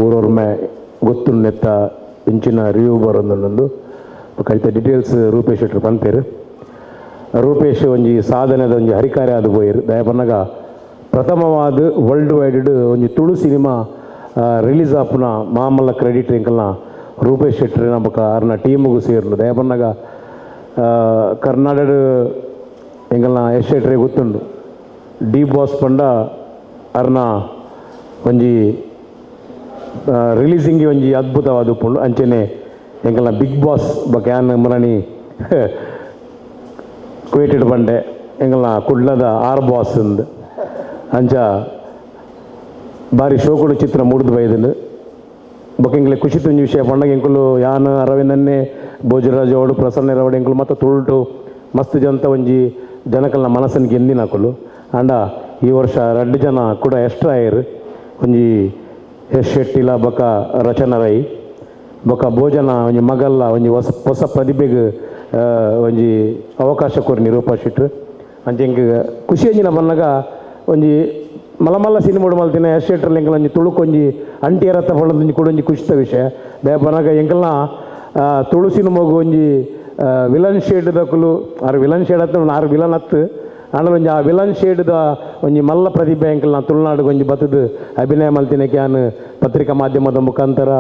ಊರೊರ್ಮೆ ಗೊತ್ತು ನೆತ್ತ ಇಂಚಿನ ರಿವ್ಯೂ ಬರೋದೊಂದು ಕೈತ ಡೀಟೇಲ್ಸ್ ರೂಪೇಶ್ ಶೆಟ್ಟರು ಪಂತೇರು. ರೂಪೇಶ್ ಒಂಜಿ ಸಾಧನೆದ ಒಂಜಿ ಹರಿಕಾರ್ಯ ಆದ ಪೋಯಿರು ದಯಪನ್ನಗ ಪ್ರಥಮವಾದ ವರ್ಲ್ಡ್ ವೈಡ್ ಒಂಜಿ ತುಳು ಸಿನಿಮಾ ರಿಲೀಸ್ ಆಪುನ ಮಾಮಲ್ಲ ಕ್ರೆಡಿಟ್ ಎಂಕಲ್ನ ರೂಪೇಶ್ ಶೆಟ್ಟರ್ ಬೊಕ ಅರ್ನ ಟೀಮುಗು ಸೇರ್ಲು. ದಯಪನ್ನಗ ಕರ್ನಾಟಕ ಎಂಕಲ್ನ ಯಶ್ ಶೆಟ್ಟರೆ ಗೊತ್ತುಂಡು ಡಿ ಬಾಸ್ ಪಂಡ ಅರ್ನ ಒಂಜಿ ರಿಲೀಸಿಂಗ್ ಒಂಜಿ ಅದ್ಭುತವಾದ ಉಪ್ಪುಂಡು. ಅಂಚೆನೆ ಎಂಕಲ್ನ ಬಿಗ್ ಬಾಸ್ ಬೊಕ ಯಾನ್ ಮುರಣಿ ಕುವೇಟೆಡ್ ಬಂಡೆ ಎಂಕಲ್ನ ಕುಡ್ಲದ ಆರ್ ಬಾಸ್ ಅಂದ್ ಅಂಚ ಬಾರಿ ಶೋಕುಡು ಚಿತ್ರ ಮೂಡ್ದು ಬೈದುಂಡು. ಬೊಕ ಎಂಕ್ಲೆ ಖುಷಿ ತುಂಜಿ ವಿಷಯ ಪಂಡಗ ಎಂಕುಲು ಯಾನ್ ಅರವಿಂದನ್ನೇ ಭೋಜರಾಜ್ ಅವಡು ಪ್ರಸನ್ನ ರವಡು ಎಂಕುಲು ಮತ್ತು ತುಳುಟು ಮಸ್ತ್ ಜಂತ ಒಂಜಿ ಜನಕಲ್ನ ಮನಸ್ಸನ್ನು ಗೆಂದಿನಕುಲು. ಆಂಡ ಈ ವರ್ಷ ರಡ್ಡು ಜನ ಕೂಡ ಎಕ್ಸ್ಟ್ರಾ ಆಯರ್ ಒಂಜಿ ಎಸ್ ಶೆಟ್ಟಿಲ ಬೊಕ ರಚನಾ ರೈ ಬೊಕ ಭೋಜನ ಒಂಜಿ ಮಗಲ್ಲ ಒಂಜಿ ಹೊಸ ಹೊಸ ಪ್ರತಿಭೆಗೆ ಒಂಜಿ ಅವಕಾಶ ಕೊರ್ನಿ ರೂಪಾ ಶೆಟ್ರು. ಅಂಚ ಎಂಕ್ ಖುಷಿ ಅಂಜಿನ ಬನ್ನಗ ಒಂಜಿ ಮಲ್ಲ ಮಲ್ಲ ಸಿನಿಮಾ ಮಲ್ತಿನ ಎಸ್ ಶೆಟ್ಟರ್ ಎಂಕಲ್ ಒಂಜಿ ತುಳುಕೊಂಜಿ ಅಂಟಿ ರಥ ಒಂಜಿ ಕೂಡ ಒಂಜಿ ಖುಷಿತ ವಿಷಯ. ದಯಪನಗ ಎಂಕಲ್ನ ತುಳು ಸಿನಿಮಾಗು ಒಂಜಿ ವಿಲನ್ ಶೇಡ್ ದಕುಲು ಆರು ವಿಲನ್ ಶೇಡ್ ಅತ್ತ ಆರು ವಿಲನ್ ಅತ್ತು ಆಂಡ ಒಂಜಿ ಆ ವಿಲನ್ ಶೇಡ್ದ ಒಂಜಿ ಮಲ್ಲ ಪ್ರತಿಭೆ ಎಂಕಲ್ನ ತುಳುನಾಡುಗೆ ಒಂಜಿ ಬತ್ತದು ಅಭಿನಯ ಮಲ್ತಿನಕ್ಕೆ ಯಾನ್ ಪತ್ರಿಕಾ ಮಾಧ್ಯಮದ ಮುಖಾಂತರ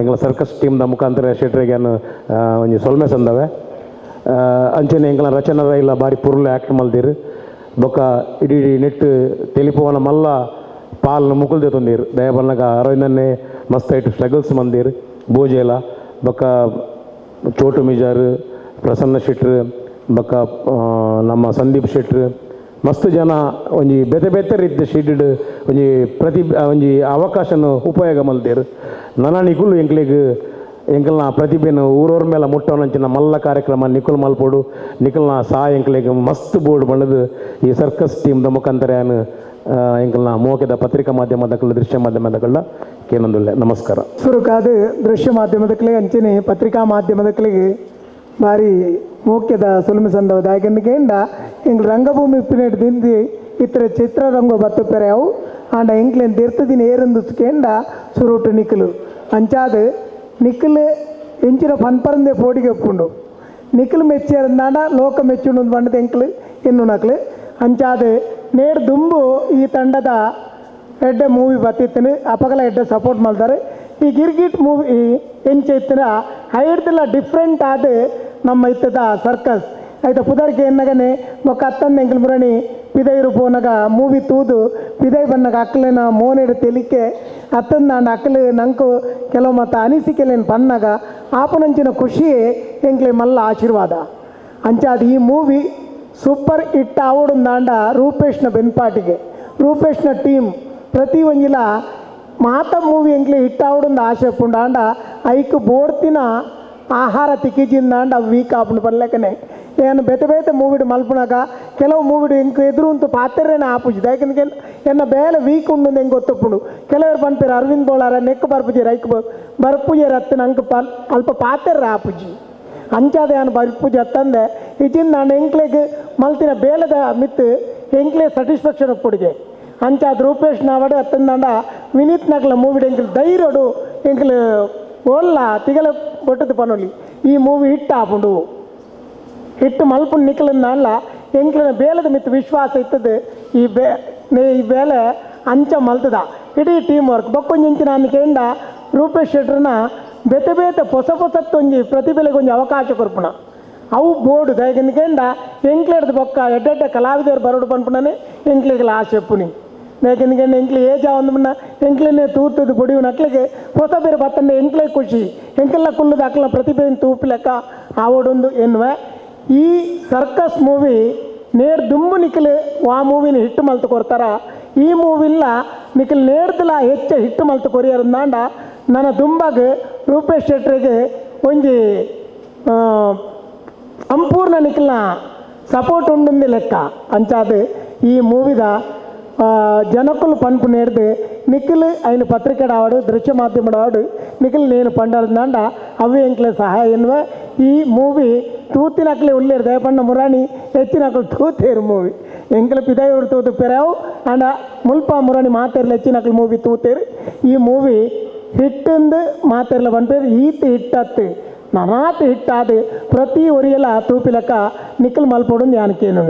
ಎಂಕಲ ಸರ್ಕಸ್ ಟೀಮ್ದ ಮುಖಾಂತರ ಶೆಟ್ರಿಗೆ ಯಾನ್ ಒಂಜಿ ಸೊಲ್ಮೆ ಸಂದವೆ. ಅಂಚನೆ ಎಂಕಲ್ನ ರಚನಾ ರೈಲ ಬಾರಿ ಪುರ್ಲು ಆ್ಯಕ್ಟ್ ಮಲ್ದಿರು. ಬೊಕ್ಕ ಇಡೀ ನೆಟ್ ತೆಲಿಪುವನ ಮಲ್ಲ ಪಾಲ್ನ ಮುಕುಲ್ದೆ ತೊಂದಿರು. ದಯಬನ್ನಗ ಅರವಿಂದನ್ನೇ ಮಸ್ತ್ ಐಟ್ ಸ್ಟ್ರಗಲ್ಸ್ ಮಂದಿರು ಭೋಜೇಲ ಬೊಕ್ಕ ಚೋಟು ಮಿಜಾರು ಪ್ರಸನ್ನ ಶೆಟ್ರು ಬೊಕ್ಕ ನಮ್ಮ ಸಂದೀಪ್ ಶೆಟ್ರು ಮಸ್ತ್ ಜನ ಒಂಜಿ ಬೇತೆ ಬೇತೆ ರೀತಿಯ ಶೆಡ್ಡ್ ಒಂಜಿ ಪ್ರತಿ ಒಂಜಿ ಅವಕಾಶನ ಉಪಯೋಗ ಮಲ್ದೇರು. ನನ ನಿಕುಲು ಎಂಕ್ಲೆಗ್ ಎಂಕಲ್ನ ಪ್ರತಿಭೆನ ಊರವ್ರ ಮೇಲೆ ಮುಟ್ಟವನಂಚಿನ ಮಲ್ಲ ಕಾರ್ಯಕ್ರಮ ನಿಕುಲ್ ಮಲ್ಪೋಡು ನಿಕಲ್ನ ಸಹಾಯ ಎಂಕ್ಲೆಗ್ ಮಸ್ತ್ ಬೋರ್ಡ್ ಬಂದದು ಈ ಸರ್ಕಸ್ ಟೀಮ್ದ ಮುಖಾಂತರ ಯಾನ್ ಎಂಕಲ್ನ ಮೋಕೆದ ಪತ್ರಿಕಾ ಮಾಧ್ಯಮದಕ್ಕಲ್ಲ ದೃಶ್ಯ ಮಾಧ್ಯಮದಕ್ಕಲ್ಲ ಕೇನೊಂದುಲ್ಲೆ. ನಮಸ್ಕಾರ. ಸುರುಕಾದ ದೃಶ್ಯ ಮಾಧ್ಯಮದಕ್ಕಲೆ ಅಂಚನೆ ಪತ್ರಿಕಾ ಮಾಧ್ಯಮದಕ್ಕಲಿಗೆ ಭಾರಿ ಮೋಕ್ಯದ ಸುಲುಮೆ ಸಂದವ ದಾಯಕಂದ ಎಂಗ್ಲ ರಂಗಭೂಮಿ ಉಪ್ಪಿನೇಟ್ ದಿಂದಿ ಇತರ ಚಿತ್ರರಂಗ ಬತ್ತುಪೆರೆ ಅವು ಆಂಡ ಎಂಕ್ಲೆನ್ ದಿರ್ತದಿನ ಏರಂದು ಕೇಂಡ ಸುರುಟು ನಿಕ್ಕಲು ಅಂಚಾದ ನಿಕ್ಕಲು ಎಂಚಿನ ಪನ್ಪರಂದೆ ಪೋಡಿಗೆ ಒಪ್ಪುಂಡು ನಿಕ್ಕಲು ಮೆಚ್ಚಿರಂದಾಂಡ ಲೋಕ ಮೆಚ್ಚುಂಡು ಬಂಡದ ಎಂಕ್ಲು ಎನ್ನು ನಕ್ಲು ಅಂಚಾದ ನೇಡ್ ದುಂಬು ಈ ತಂಡದ ಎಡ್ಡೆ ಮೂವಿ ಬತ್ತಿತ್ತನು ಅಪಗಲ ಎಡ್ಡೆ ಸಪೋರ್ಟ್ ಮಾಡ್ತಾರೆ. ಈ ಗಿರ್ಗಿಟ್ ಮೂವಿ ಎಂಚ ಇತ್ತಿನ ಐಡ್ದಿಲ್ಲ ಡಿಫ್ರೆಂಟ್ ಆದ ನಮ್ಮ ಇತ್ತದ ಸರ್ಕಸ್ ಐತ ಪುದರ್ಗೆ ಎನ್ನಗನೆ ಬೊಕ್ಕ ಅತ್ತಂದ ಎಂಕಲ್ ಮುರಣಿ ಪಿದೈರು ಪೋನಗ ಮೂವಿ ತೂದು ಪಿದೈ ಬನ್ನಗ ಅಕ್ಲೆನ ಮೋನೆಡ್ ತೆಲಿಕೆ ಅತ್ತಂದ ಆಂಡ ಅಕ್ಲು ನಂಕು ಕೆಲವು ಮತ್ತ ಅನಿಸಿಕೆಲೇನು ಪನ್ನಗ ಆಪನಂಚಿನ ಖುಷಿಯೇ ಎಂಕ್ಲೆ ಮಲ್ಲ ಆಶೀರ್ವಾದ. ಅಂಚಾದ ಈ movie super hit ಆವಡುಂದಾಂಡ ರೂಪೇಶ್ನ ಬೆನ್ಪಾಟಿಗೆ ರೂಪೇಶ್ನ ಟೀಮ್ ಪ್ರತಿ ಒಂಜಿಲ ಮಾತ ಮೂವಿ ಎಂಕ್ಲೆ ಹಿಟ್ ಆವಡುಂದು ಆಶೆ ಪುಂಡಾಂಡ ಐಕ್ ಬೋಡ್ತಿನ ಆಹಾರ ತಿಕ್ಕಿಜಿಂದಾಂಡ ಅವು ವೀಕ್ ಆಪುಂಡು ಪನ್ಲೆಕ್ಕನೆ ಏನು ಬೇತೆ ಬೇತೆ ಮೂವಿಡು ಮಲ್ಪುನಾಗ ಕೆಲವು ಮೂವಿಡು ಎಂಕ್ ಎದುರು ಉಂತು ಪಾತೆರೇನೆ ಆಪುಜಿ ಯಾಕಂದ್ರೆ ಎನ್ನ ಬೇಲೆ ವೀಕ್ ಉಂಡು ಎಂಕ್ ಗೊತ್ತುಪ್ಪುಂಡು. ಕೆಲವರು ಪನ್ಪೆರ್ ಅರವಿಂದ್ ಬೋಳಾರ ನೆಕ್ ಬರ್ಪುಜೆರ್ ಐಕ್ ಬರ್ಪುಜೆರ್ ಅತ್ತ ನಂಗೆ ಅಲ್ಪ ಪಾತೆರ್ರೆ ಆಪುಜಿ ಅಂಚಾದ ಯಾನ್ ಬರ್ಪುಜಿ ಅತ್ತಂದೆ ಇಜಿಂದಾಂಡ ಎಂಕ್ಲೆಗ್ ಮಲ್ತಿನ ಬೇಲೆದ ಮಿತ್ತು ಎಂಕ್ಲೆ ಸ್ಯಾಟಿಸ್ಫ್ಯಾಕ್ಷನ್ ಉಪ್ಪುಡಿಗೆ. ಅಂಚಾದ ರೂಪೇಶ್ ನಾವಡೆ ಅತ್ತಂದಾಂಡ ವಿನೀತ್ ನಕ್ಲ ಮೂವಿಡು ಎಂಕ್ಲು ಧೈರ್ಯಡು ಎಂಕ್ಲು ಓಲ್ಲ ತಿಗಲ ಬೊಟ್ಟದ ಪನೊಲಿ ಈ ಮೂವಿ ಹಿಟ್ ಆಪುಂಡು ಹಿಟ್ಟು ಮಲ್ಪುಂಡು ನಿಕ್ಲಂದಾಂಡ್ಲ ಎಂಕ್ಲೆನ ಬೇಲೆದ ಮಿತ್ತು ವಿಶ್ವಾಸ ಇತ್ತದು ಈ ಈ ಬೇಲೆ ಅಂಚ ಮಲ್ತದ ಇಡೀ ಟೀಮ್ ವರ್ಕ್ ಬೊಕ್ಕೊಂಜಿ ನಾನು ಕೇಂಡ ರೂಪೇಶ್ ಶೆಟ್ರನ ಬೇತೆ ಬೇತೆ ಹೊಸ ಹೊಸತ್ತೊಂಜಿ ಪ್ರತಿಭೆಲೆಗೆ ಒಂಜಿ ಅವಕಾಶ ಕೊರ್ಪುಣ ಅವು ಬೋರ್ಡು ದಯಕಂದು ಕೇಂಡ ಎಂಕ್ಲೆಡ್ದು ಬೊಕ್ಕ ಎಡ್ಡೆಡ್ಡೆ ಕಲಾವಿದರು ಬರೋಡು ಪನ್ಪುಣನೆ ಎಂಕ್ಲೆಗ್ಲ ಆಸೆ ಪುನಿ ಯಾಕೆಂದ್ರೆ ಎಂಕ್ಲೆ ಏಜ್ ಆವಂದು ಎಂಕ್ಲೆನೆ ತೂತದ್ದು ಬೊಡಿವು ನಕ್ಲಿಗೆ ಹೊಸ ಬೇರೆ ಬತ್ತಂಡೆ ಎಂಕ್ಲೆ ಖುಷಿ ಎಂಕೆಲ್ಲ ಕುಲ್ಲದ ಅಕ್ಲ ಪ್ರತಿಭೆಯನ್ನು ತೂಪು ಲೆಕ್ಕ ಆವಡೊಂದು ಎನ್ನುವೆ. ಈ ಸರ್ಕಸ್ ಮೂವಿ ನೇರ್ ದುಂಬು ನಿಖಲ್ ಆ ಮೂವಿನ ಹಿಟ್ಟು ಮಲ್ತು ಕೊರ್ತಾರ ಈ ಮೂವಿಲ್ಲ ನಿಖಲ್ ನೇರ್ದಲ ಹೆಚ್ಚ ಹಿಟ್ಟು ಮಲ್ತು ಕೊರಿಯರಂದಾಂಡ ನನ್ನ ದುಂಬಾಗ ರೂಪೇಶ್ ಶೆಟ್ರಿಗೆ ಒಂಜಿ ಸಂಪೂರ್ಣ ನಿಖಲ್ನ ಸಪೋರ್ಟ್ ಉಂಡುಂದಿ ಲೆಕ್ಕ. ಅಂಚಾದ ಈ ಮೂವಿದ ಜನಕ್ಕಲು ಪನ್ಪು ನೇರ್ದು ನಿಖಲ್ ಐನು ಪತ್ರಿಕೆಡಾವಡು ದೃಶ್ಯ ಮಾಧ್ಯಮಡಾವಡು ನಿಖಲ್ ನೇನು ಪಂಡರಂದಾಂಡ ಅವೇ ಎಂಕ್ಲೆ ಸಹಾಯ ಎನ್ನುವೆ. ಈ ಮೂವಿ ತೂತಿನಕ್ಲೆ ಉಲ್ಲೇರು ದಯಪಣ್ಣ ಮುರಾಣಿ ಹೆಚ್ಚಿನಕ್ಲು ತೂತೇರು ಮೂವಿ ಎಂಕ್ಲೆ ಪಿದಾಯವರು ತೂತು ಪೆರಾವು ಅಂಡ ಮುಲ್ಪ ಮುರಾಣಿ ಮಾತೇರ್ಲ ಹೆಚ್ಚಿನಕ್ಲು ಮೂವಿ ತೂತೇರು. ಈ ಮೂವಿ ಹಿಟ್ಟಂದು ಮಾತೇರ್ಲ ಪನ್ಪೇರು ಈತ ಹಿಟ್ಟತ್ತು ನನಾತ್ ಹಿಟ್ಟಾದ ಪ್ರತಿ ಒರಿಯಲ ತೂಪಿಲಕ್ಕ ನಿಖಲ್ ಮಲ್ಪೊಡು ಯಾನಕೇನು.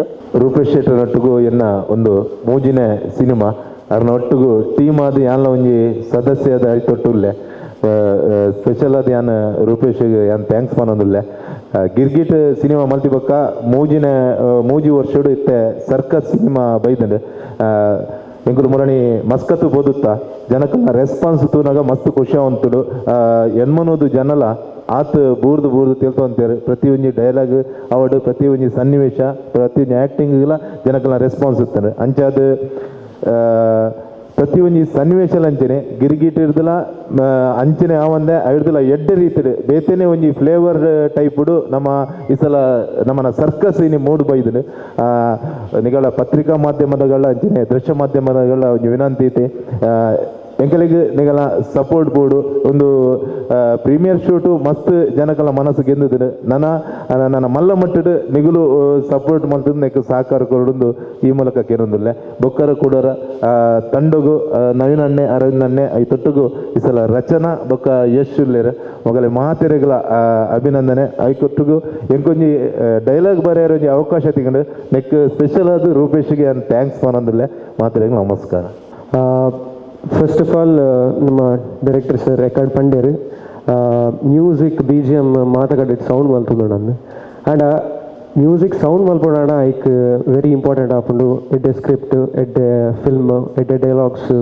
ರೂಪೇಶ್ ಶೆಟ್ಟರ್ ಎನ್ನ ಒಂದು ಮೂಜಿನ ಸಿನಿಮಾ ಅರ್ನ ಒಟ್ಟುಗು ಟೀಮ್ ಆದ ಯಾನ್ಲ ಒಂಜಿ ಸದಸ್ಯದ ಐತೊಟ್ಟುಲ್ಲೆ ಸ್ಪೆಷಲ್ ಆದ ಯಾನ್ ರೂಪೇಶ್ ಯಾನ್ thanks ಪನೊಂದುಲ್ಲೆ. ಗಿರ್ಗಿಟ್ ಸಿನಿಮಾ ಮಲ್ತಿ ಬೊಕ್ಕ ಮೂಜಿ ವರ್ಷಡು ಇತ್ತೆ ಸರ್ಕಸ್ ಸಿನಿಮಾ ಬೈದಂಡು ಎಂಕುಲು ಮುರಣಿ ಮಸ್ಕತ್ತು ಬೋದುತ್ತ ಜನಕಲ್ನ ರೆಸ್ಪಾನ್ಸ್ ತೂನಾಗ ಮಸ್ತ್ ಖುಷಿ ಉಂಟು. ಎನ್ಮನೋದು ಜನಲ ಆತ ಬೂರ್ದು ಬೂರ್ದು ತಿಳ್ಕೊಂತಾರೆ ಪ್ರತಿಯೊಂಜಿ ಡೈಲಾಗ್ ಅವಡು ಪ್ರತಿಯೊಂಜಿ ಸನ್ನಿವೇಶ ಪ್ರತಿಯೊಂಜಿ ಆ್ಯಕ್ಟಿಂಗ್ಲ ಜನಕಲ್ನ ರೆಸ್ಪಾನ್ಸ್ ಇರ್ತಾರೆ. ಅಂಚಾದ ಪ್ರತಿಯೊಂಜಿ ಸನ್ನಿವೇಶಲ ಅಂಚನೆ ಗಿರ್ಗಿಟ್ ಇರ್ದಲ ಅಂಚನೆ ಆವಂದೆ ಐಡ್ದಲ ಎಡ್ಡೆ ರೀತಿಡ್ ಬೇತೆನೆ ಒಂಜಿ ಫ್ಲೇವರ್ ಟೈಪುಡು ನಮ್ಮ ಈ ಸಲ ನಮ್ಮನ ಸರ್ಕಸ್ ಇನಿ ಮೂಡ್ ಬೈದನು. ನಿಗಳ ಪತ್ರಿಕಾ ಮಾಧ್ಯಮದಗಳ ಅಂಚನೆ ದೃಶ್ಯ ಮಾಧ್ಯಮದಗಳ ಒಂಜಿ ವಿನಂತಿ ಐತಿ ಎಂಕಲಿಗೆ ನಿಗಲ ಸಪೋರ್ಟ್ ಬೋರ್ಡು ಒಂದು ಪ್ರೀಮಿಯರ್ ಶೂಟು ಮಸ್ತ್ ಜನಕಲ ಮನಸ್ಸು ಗೆಂದಿದ್ದು ನನ್ನ ನನ್ನ ಮಲ್ಲ ಮಟ್ಟದ ನಿಗುಲು ಸಪೋರ್ಟ್ ಮಲ್ತದ್ದು ನೆಕ್ ಸಹಕಾರ ಕೊರಡೊಂದು ಈ ಮೂಲಕ ಕೇರೊಂದಿಲ್ಲ. ಬೊಕ್ಕರ ಕೂಡರ ತಂಡಗು ನವೀನ್ ಅಣ್ಣೆ ಅರವಿಂದ್ ಅಣ್ಣೆ I ತೊಟ್ಟುಗು ಈ ಸಲ ರಚನಾ ಬೊಕ್ಕ ಯಶ್ ಉಲ್ಲೇರು ಮೊಗಲೆ ಮಾತೆರೆಗಳ ಅಭಿನಂದನೆ. I ಕೊಟ್ಟುಗು ಎಂಕೊಂಜಿ ಡೈಲಾಗ್ ಬರೆಯರ ಒಂಜಿ ಅವಕಾಶ ತಿಂಗಳು ನೆಕ್ ಸ್ಪೆಷಲ್ ಆದ ರೂಪೇಶ್ಗೆ thanks ಪನೊಂದಿಲ್ಲ. ಮಾತೆರೆಗ್ ನಮಸ್ಕಾರ. First of all ನಮ್ಮ director sir record ಪಂಡೇರು music BGM ಮಾತುಕತೆ ಸೌಂಡ್ ಮಲ್ತುಂಡು ನನ್ను and music sound ಮಲ್ಪೊಡಾಂಡ hike very important ಆಪುಂಡು. ಎಡ್ಡೆ ಸ್ಕ್ರಿಪ್ಟ್ ಎಡ್ಡೆ ಫಿಲ್ಮ್ ಎಡ್ಡೆ ಡೈಲಾಗ್ಸ್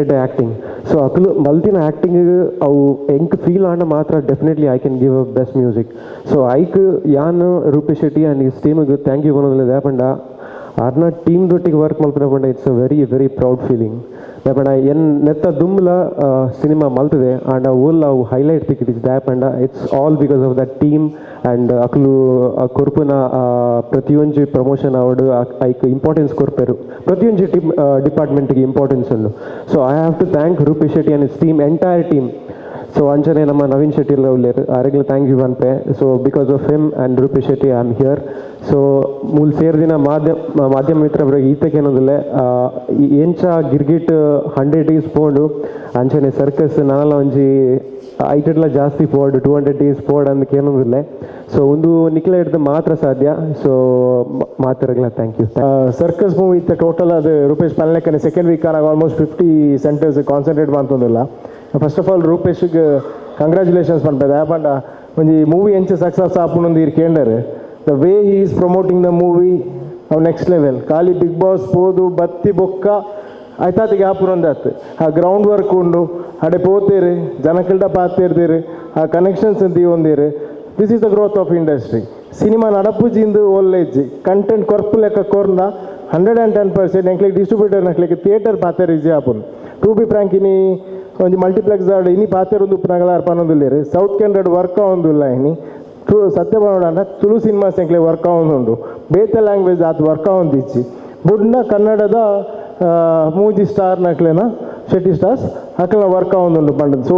ಎಡ್ಡೆ ಆ್ಯಕ್ಟಿಂಗ್. ಸೊ ಅಕುಲು ಮಲ್ತಿನ ಆ್ಯಕ್ಟಿಂಗ್ ಅವು ಎಂಕ್ ಫೀಲ್ ಆಂಡ ಮಾತ್ರ definitely I can give a best music. So hike ಯಾನ್ ರೂಪೇಶ್ ಶೆಟ್ಟಿ ಆ್ಯಂಡ್ ಈ ಟೀಮಿಗೆ thank you ಪನೊಂದುಲ್ಲೆ. ದಾಯೆಪಂಡ ಆರ್ನ ಟೀಮ್ ದೊಟ್ಟಿಗೆ ವರ್ಕ್ ಮಲ್ಪುನ ಪಂಡ it's a very very proud feeling. ದಾಯೆಪಂಡ N ನೆತ್ತ ದುಂಬುಲ ಸಿನಿಮಾ ಮಲ್ತದೆ ಆಂಡ ಓಲ್ ಅವು ಹೈಲೈಟ್ ತಿಕ್ಕಿದ್ದು ದಾಯೆಪಂಡ it's all because of that team and ಅಕ್ಲು ಕೊರ್ಪುನ ಪ್ರತಿಯೊಂಜಿ ಪ್ರಮೋಷನ್ ಅವಡು ಐಕ್ ಇಂಪಾರ್ಟೆನ್ಸ್ ಕೊರ್ಪೆರು ಪ್ರತಿಯೊಂಜಿ ಟೀಮ್ ಡಿಪಾರ್ಟ್ಮೆಂಟ್ಗೆ ಇಂಪಾರ್ಟೆನ್ಸ್ ಉಂಡು. So I have to thank Rupesh Shetty and his team entire team. So ಅಂಚನೆ ನಮ್ಮ ನವೀನ್ ಶೆಟ್ಟಿ ಉಲ್ಲೇರು ಆರೆಗ್ಲ thank you ಪನ್ಪೆ. So because of him and Rupesh Shetty I am here. So ಮೂಲು ಸೇರ್ದಿನ ಮಾಧ್ಯಮ ಮಿತ್ರರಿಗೆ ಈತಕ್ಕೇನೊಂದಿಲ್ಲ ಎಂಚ ಗಿರ್ಗಿಟ್ 100 ಡೇಸ್ ಪೋಂಡು ಅಂಚನೆ ಸರ್ಕಸ್ ನನಲ ಒಂಜಿ ಐಟೆಡ್ಲ ಜಾಸ್ತಿ ಪೋಡು 200 ಡೇಸ್ ಪೋಡ್ ಅಂದಕ್ಕೆ ಏನೊಂದಿಲ್ಲ. ಸೊ ಒಂದು ನಿಖಿಲ ಹಿಡ್ದು ಮಾತ್ರ ಸಾಧ್ಯ. ಸೊ ಮಾತಾಡಲ್ಲ thank you. Circus movie ಇತ್ತೆ ಟೋಟಲ್ ಅದು ರೂಪೇಶ್ ಪಲ್ಲೆಕ್ಕನೆ ಸೆಕೆಂಡ್ ವೀಕ್ ಆಗ almost 50 centres concentrate ಮಾಡ್ತೊಂದಿಲ್ಲ. First of all ರೂಪೇಶ್ಗೆ ಕಂಗ್ರ್ಯಾಚುಲೇಷನ್ಸ್ ಪನ್ಪೆದ. ಪಂಡ ಒಂಜಿ ಮೂವಿ ಎಂಚ ಸಕ್ಸಸ್ ಆಪುಂಡು ಈರ್ ಕೇಂಡರ್. The way he is promoting the movie ಅವು ನೆಕ್ಸ್ಟ್ ಲೆವೆಲ್. ಖಾಲಿ ಬಿಗ್ ಬಾಸ್ ಪೋದು ಬತ್ತಿ ಬೊಕ್ಕ ಆಯ್ತಾತಿಗೆ ಆಪುನೊಂದಾತ್. ಆ ಗ್ರೌಂಡ್ ವರ್ಕ್ ಉಂಡು, ಅಡೆ ಪೋತೇರು, ಜನಕಲ್ಡ ಪಾತೇರ್ದೇರು, ಆ ಕನೆಕ್ಷನ್ಸ್ ದೀವೊಂದೇರು. This is the growth of industry. Cinema ನಡಪುಜಿಂದು ಒಲ್ಲೆಜ್ಜಿ. ಕಂಟೆಂಟ್ ಕೊರ್ಪು ಲೆಕ್ಕ ಕೊರ್ನ 110% ಎಂಕ್ಲೆಗ್ ಡಿಸ್ಟ್ರಿಬ್ಯೂಟರ್ ನಕ್ಲೆಗ್ ಥಿಯೇಟರ್ ಪಾತೆರ ಈಸಿ ಆಪುಂಡು. ಟು ಬಿ ಫ್ರಾಂಕ್, ಇನಿ ಒಂಜಿ ಮಲ್ಟಿಪ್ಲೆಕ್ಸ್ ಆಡ್ ಇನಿ ಪಾತೆರೊಂದು ಉಪ್ಪುನಗಲ ಪನೊಂದುಲ್ಲೆರ್. ಸೌತ್ ಕೆನರಾಡ್ ವರ್ಕ್ ಆವೊಂದುಲ್ಲ ಇನಿ. ಸತ್ಯ ಪನೊಡಾಂಡ ತುಳು ಸಿನಿಮಾಸ್ ಎಂಕ್ಲೆ ವರ್ಕ್ ಆವೊಂದುಂಡು. ಬೇತೆ ಲ್ಯಾಂಗ್ವೇಜ್ ಆತ್ ವರ್ಕ್ ಆವೊಂದಿಜ್ಜಿ. ಬುಡ್ನ ಕನ್ನಡದ ಮೂಜಿ ಸ್ಟಾರ್ ನಕ್ಲೆನ, ಶೆಟ್ಟಿ ಸ್ಟಾರ್ಸ್ ಅಕ್ಲೆನ ವರ್ಕ್ ಆವೊಂದುಂಡು ಪಂಡದು. ಸೊ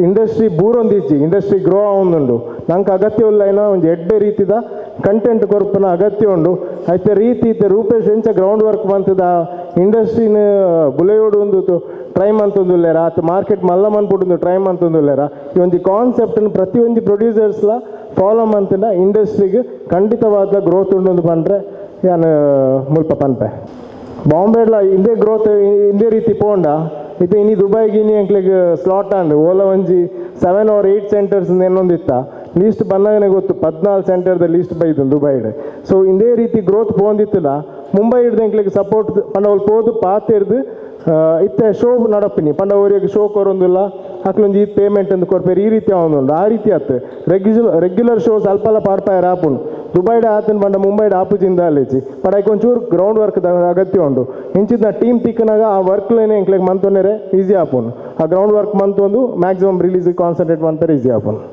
ಇಂಡಸ್ಟ್ರಿ ಬೂರೊಂದಿಜ್ಜಿ, ಇಂಡಸ್ಟ್ರಿ ಗ್ರೋ ಆವೊಂದುಂಡು. ನಂಗೆ ಅಗತ್ಯ ಉಲ್ಲ ಏನೋ ಒಂಜಿ ಎಡ್ಡೆ ರೀತಿದ ಕಂಟೆಂಟ್ ಕೊರ್ಪುನ ಅಗತ್ಯ ಉಂಡು. ಐತೆ ರೀತಿ ಇತ್ತೆ ರೂಪೇಶ್ ಎಂಚ ಗ್ರೌಂಡ್ ವರ್ಕ್ ಮಂತದ ಇಂಡಸ್ಟ್ರಿನ ಬುಲೆಯೋಡು ಒಂದು ಟ್ರೈ ಮಂತೊಂದುಲ್ಲೆರ, ಆತ ಮಾರ್ಕೆಟ್ ಮಲ್ಲ ಮನ್ಪುಡುಂದು ಟ್ರೈ ಮಂತೊಂದುಲ್ಲೆರ. ಈ ಒಂಜಿ ಕಾನ್ಸೆಪ್ಟ್ ಪ್ರತಿ ಒಂಜಿ ಪ್ರೊಡ್ಯೂಸರ್ಸ್ಲ ಫಾಲೋ ಮಂತಿನ ಇಂಡಸ್ಟ್ರಿಗೆ ಖಂಡಿತವಾದ ಗ್ರೋತ್ ಉಂಡು ಪಂಡ್ರೆ ಯಾನ್ ಮುಲ್ಪ ಪನ್ಪೆ. ಬಾಂಬೆಡ್ಲ ಇಂದೇ ಗ್ರೋತ್ ಇಂದೇ ರೀತಿ ಪೋಂಡ ಇತ್ತೆ ಇನಿ ದುಬೈಗೆ ಇನಿ ಎಂಕ್ಲೆಗ್ ಸ್ಲಾಟ್ ಆಂಡ್. ಓಲ ಒಂಜಿ 7 ಆರ್ 8 ಸೆಂಟರ್ಸ್ ಎನ್ನೊಂದಿತ್ತ. ಲೀಸ್ಟ್ ಬಂದಾಗನೆ ಗೊತ್ತು, 14 ಸೆಂಟರ್ದ ಲೀಸ್ಟ್ ಬೈದು ದುಬೈಡ್. ಸೊ ಇಂದೇ ರೀತಿ ಗ್ರೋತ್ ಪೋಂದಿತ್ತದ. ಮುಂಬೈ ಹಿಡ್ದು ಎಂಕ್ಲೆಗ್ ಸಪೋರ್ಟ್ ಪಂಡ ಅವ್ಲು ಪೋದು ಪಾತೆರ್ದು ಇತ್ತೆ ಶೋ ನಡಪಿನಿ. ಪಂಡ ಅವರಿಗೆ ಶೋ ಕೊರೊಂದುಲ್ಲ, ಅಕ್ಲೊಂಜಿ ಪೇಮೆಂಟ್ ಅಂದ್ ಕೊರ್ಪೇರು. ಈ ರೀತಿ ಆವೊಂದುಂಡು. ಆ ರೀತಿ ಆತ್ ರೆಗ್ಯುಲರ್ ರೆಗ್ಯುಲರ್ ಶೋಸ್ ಅಲ್ಪಲ ಪಾಡ್ಪಾಯರ ಆಪುಂಡು. ದುಬೈಡ್ ಆತನ್ ಪಂಡ ಮುಂಬೈಡ್ ಆಪುಜಿಂದ ಅಲ್ಲೇಜಿ. ಬಟ್ ಐಕ್ ಒಂಚೂರು ಗ್ರೌಂಡ್ ವರ್ಕ್ ಅಗತ್ಯ ಉಂಡು. ಇಂಚಿನ ಟೀಮ್ ತಿಕ್ಕನಾಗ ಆ ವರ್ಕ್ ಲೇನೆ ಎಂಕ್ಲೆಗ್ ಮಂತೊಂದರೆ ಈಸಿ ಆಪುಂಡು. ಆ ಗ್ರೌಂಡ್ ವರ್ಕ್ ಮಂತೊಂದು ಮ್ಯಾಕ್ಸಿಮಮ್ ರಿಲೀಸ್ ಕಾನ್ಸಂಟ್ರೇಟ್ ಮಂತಾರೆ ಈಸಿ ಆಪುಂಡು.